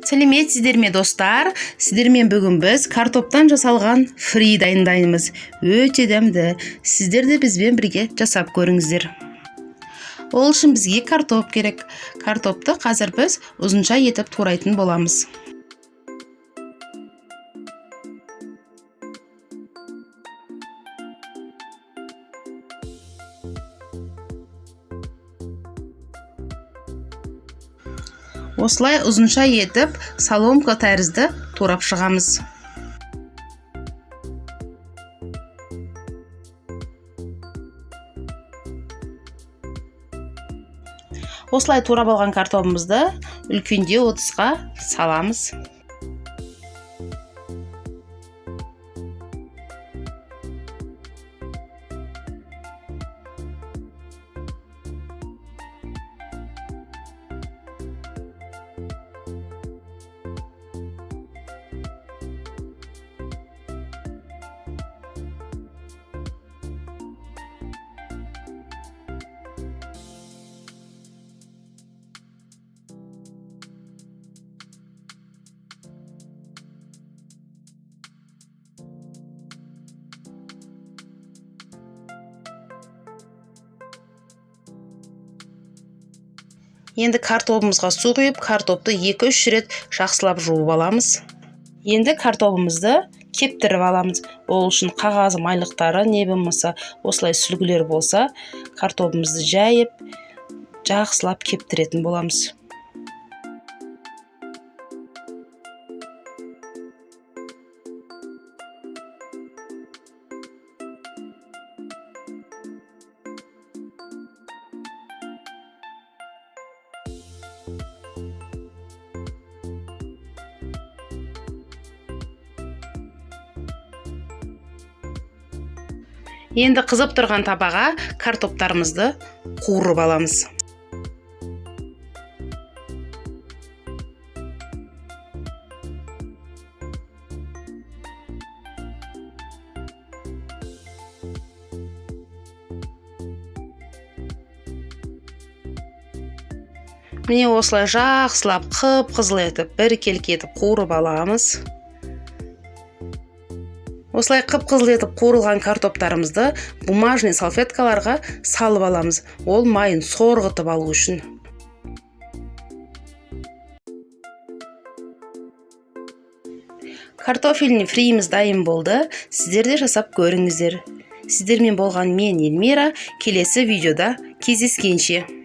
Сәлеметсіздер ме, достар! Сіздермен бүгін біз картоптан жасалған фри дайындаймыз. Өте дәмді. Сіздер де бізбен бірге жасап көріңіздер. Ол үшін бізге картоп керек. Картопты қазір біз ұзынша етіп турайтын боламыз. Осылай ұзынша етіп соломка тәрізді турап шығамыз. Осылай турап алған картобымызды үлкендеу ыдысқа саламыз. Енді картобымызға су құйып, картопты 2-3 рет жақсылап жуып аламыз. Енді картобымызды кептіріп аламыз. Ол үшін қағаз майлықтары, не болмаса осылай сүлгілер болса, картобымызды жайып, жақсылап кептіретін боламыз. Енді қызып тұрған табаға картоптарымызды қуырып аламыз. Міне, осылай жақсылап қып-қызыл етіп, біркелкі етіп қуырып аламыз. Осылай қып-қызыл етіп қуырылған картоптарымызды бумажный салфеткаларға салып аламыз. Ол майын сорғытып алу үшін. Картофельный фриіміз дайын болды. Сіздер де жасап көріңіздер. Сіздермен болған мен, Эльмира. Келесі видеода кездескенше.